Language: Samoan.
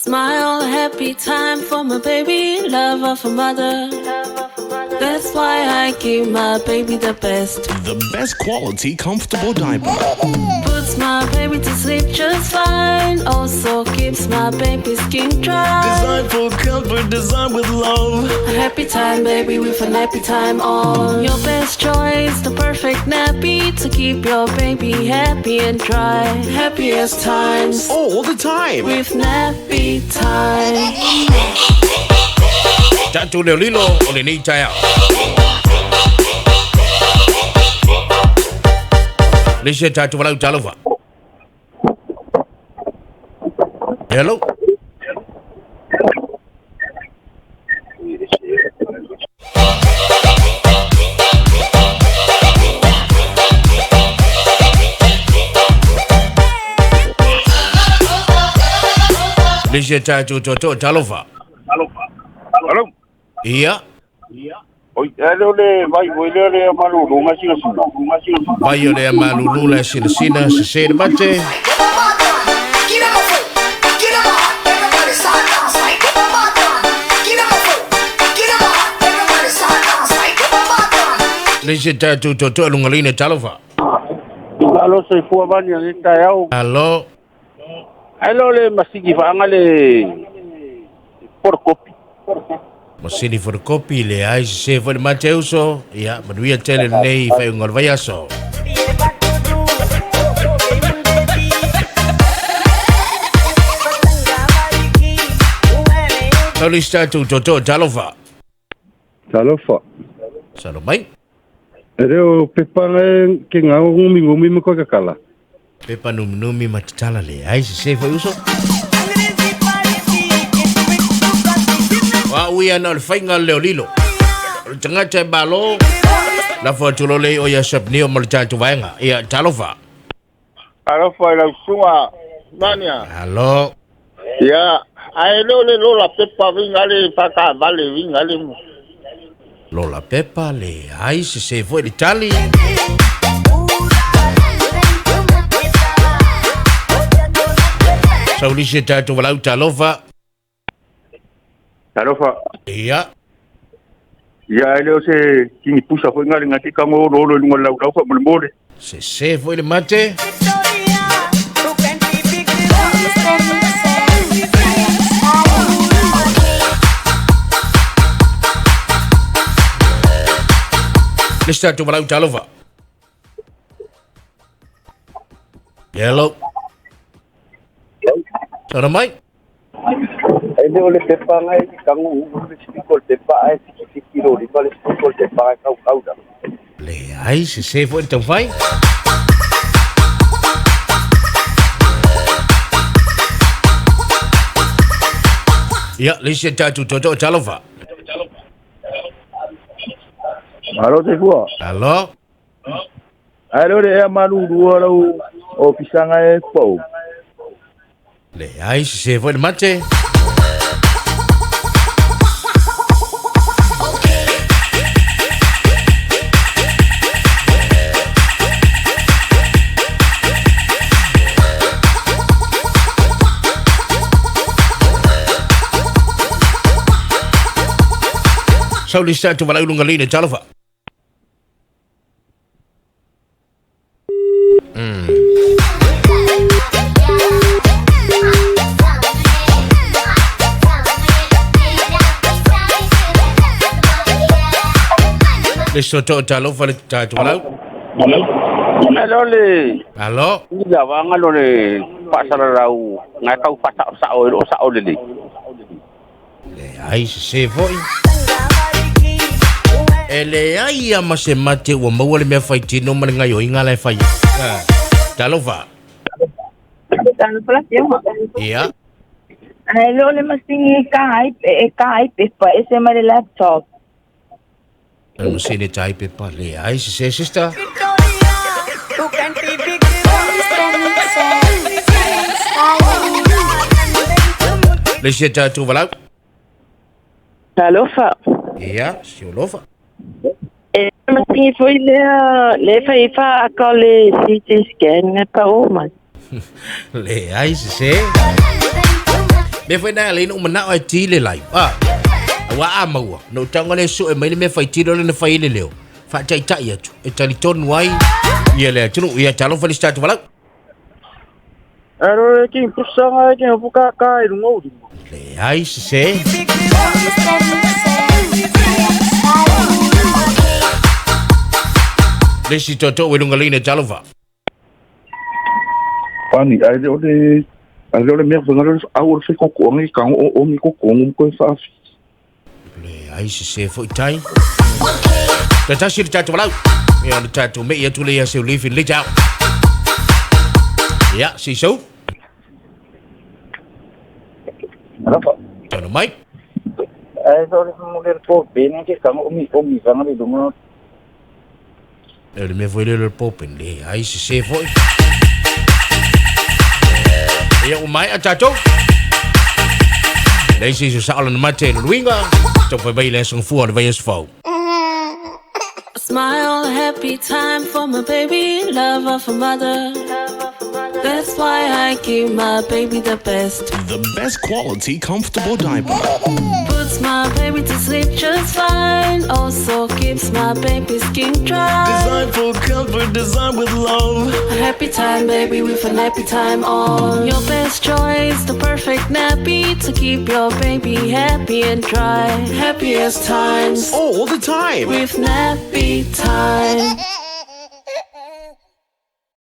Smile, happy time for my baby, love of a mother. That's why I give my baby the best. The best quality comfortable diaper. Puts my baby to sleep just fine. Also keeps my baby skin dry. Designed for comfort, designed with love. A happy time, baby, with a nappy time on. Your best choice, the perfect nappy to keep your baby happy and dry. Happiest times All the time. with nappy time. Tatou le lilo o lenei taeao. Le isi a tatou valaau talofa. Hello. Le isi a tatou toatoa talofa. Alo. Ia, Oi, ele o le vai voi le le malulu nga singa singa. vai o le malulu le sinasina se se mate. Le isi a tatou toatoa lugalina talofa. Alo se fua bani ani ta yau. Alo. Alo le masigi fa anga le porkopi. Masini photocopy le ai se foi le mate uso. Ia, manuia tele nei whai unga o le vaiaso. Tau le isi tatou toatoa talofa. Talofa. Salo mai. E reo pepa ngai ke ngā ngumi ngumi me koe kakala. Pepa numinumi ma tatala le ai se foi uso. Wa ui ana o le whainga o le leo lilo. O le tangata e malo. La fua tulo le o ia sap nio ma le tatou vaenga. Ia, talofa. Alo fa la sunga mania. Alo. Ya, ai le le lola pepa vinga le fa ka vale vinga le. Lola pepa le ai se foi le tali. Saulisi tatou walau talofa. Talofa. Ia. Ya ele o se kingi pusa foi nga le ngati ka ngo lo lo lunga lau lau fa mo mole. Se foi le mate. Le tatou walau talofa. Hello. Tara mai. Ele o le pepa ngai ki kangu u le spikol pepa ai fiki fiki ro ripa le spikol pepa ai kau kau da. Le ai se foi le taufai. Ia, le isi tatou toatoa talofa. Alo te fua. Alo. Alo le ea malulu lau o pisanga e pau. Le ai se foi le mate. Sauli sa tu walau lunga lina talofa. Le soto talofa le tatu walau. Alo le Alo. ila wanga lo le pasara rau ngai kau pasa sa o lo sa o le le. Le ai se foi. E le ai a ma se mate ua maua le mea whai tino ma le ngai o inga le whai. Talofa. Talofa la Ia. Ai lo le masingi ka ai e ka ai pepa e se ma le laptop. Le masini tai pepa le ai se sister. Le se tatu walau. Talofa. Ia, siolofa. E masingi foi le le fa fa ka le CT scan pa o ma. Le ai se. Mea foi na le ina manao e ti le live. Ah. Aua a maua. No tanga le su e mai le mea fai tiro le na fai le leo. Fa tai tai atu. E tali tonu ai. Ia le atu ia talo fali start walau. Ero e ki pusanga e ki puka ka i runga o lima. Le ai se se. Le si toto we lunga leina talofa. Pani, ai le o le ai le o le mea whangaro le au o le whaikoko angi ka o o mi koko ngu koe whaafi. Le ai se se foi tai. Ta tasi le tatou walau. Ia le tatou me ia tule ia seu lifi le tau. Ia, si sau. Alofa. Tano mai. Ai so le mo le po pene ke ka o mi o mi whanga i runga. E le mea foi le le popen le ai se se foi. Ia o mai a tatou. Le si su sa na mate le luinga. Tau fai vai le song fua le vai as fau. Smile, happy time for my baby, love of a mother. That's why I give my baby the best. The best quality comfortable diaper. Puts my baby to sleep just fine. Also keeps my baby skin dry. Designed for comfort, designed with love. A happy time, baby, with a nappy time on. Your best choice, the perfect nappy to keep your baby happy and dry. Happiest times All the time. with nappy time.